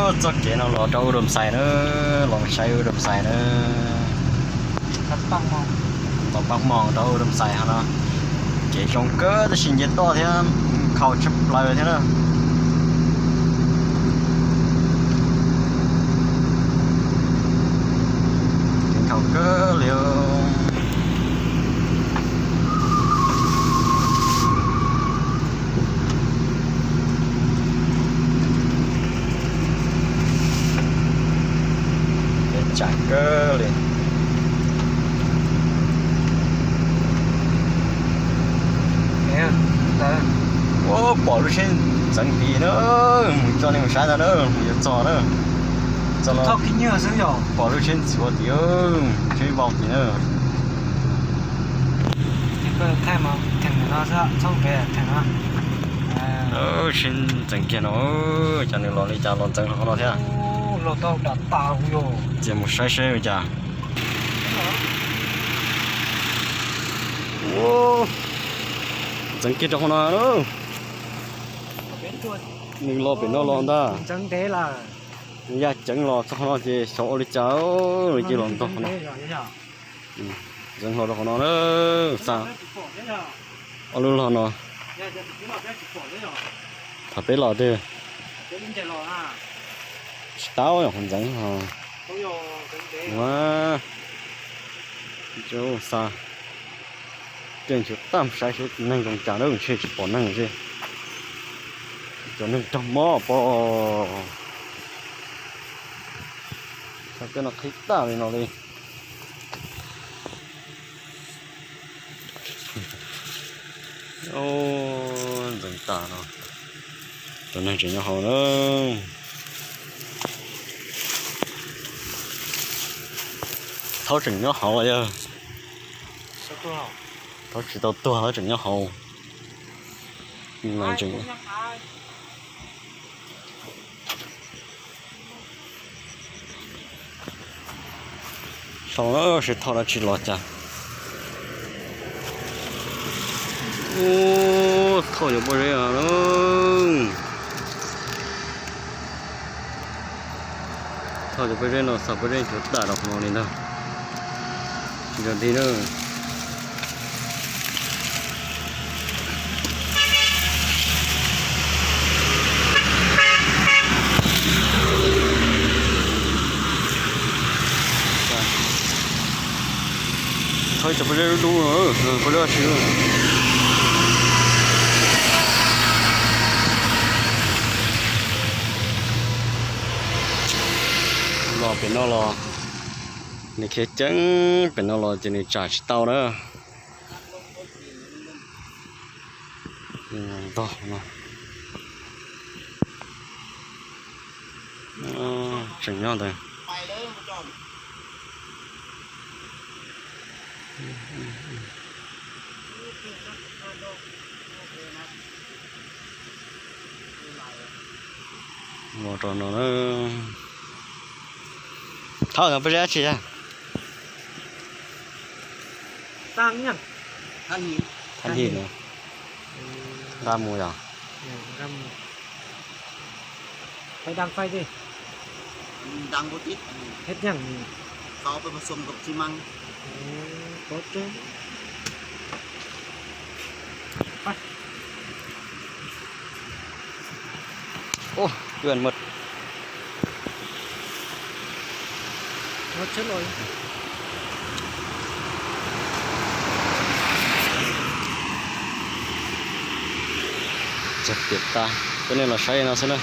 Txoj kev no los rau Ub Dam Xais na, los saib Ub Dam Xais na. Tau paj hmoov rau Ub Dam Xais hov no. Kev zoo kawg tab sis nce toj thiab nkhaus tshaj plaws thiab na. Kev nkhaus kawg li. Kev tsam kawg li. Ua pom lub tsheb ntxeev tid na, mus coj nej mus saib ntag na, mus yuav txog na. Txog los pom lub tsheb ntxuav tid, tsheb vau tid na. Tsheb ntxeev kiag no, cov nws los li cas los ntxeev rau qhov no thiab. Ces mus saib seb ua cas. Ntxeev kiag rau qhov no. Nws los pem no los ntag. Yaj ceev los txog qhov no ces xyov ua li cas, nws cia los ntog qhov no. Ntxeev hlo rau qhov no na, xa ob lub hlo no. Thaum peb los twb tsis tab qhov ntxeev. Ua, xa, keej nchuav tag saib seb neeg zoo cas na, ntshe tsis pom neeg xwb. Cov neeg raug mob pom. Xav tej no qhib tag li no li. Ntxeev tas no, cov neeg tseem nyob hauv na. Thaub tseem nyob hauv yog. Thaub tsis tau tuag, Thaub tseem nyob hauv. Sau seb Thoj dab tsi los cas. Ub, Thoj cov pob zeb no. Thoj cov pob zeb no, xa pob zeb nchuav tag rau qhov no li ntag. Tsis nrog dig na. Thoj cov pob zeb dub dub, pob zeb si. Los pem no los nws khiav ceev, pem no los ces nws tsam tsis tau na. Ntog no. Tseem nyob ntawd. Los rau no na. Thov pob zeb dab tsi? Thab him no. Nqa mus yom? Ub, cua mut. Txog tiam tas, coj nej los saib no xwb na.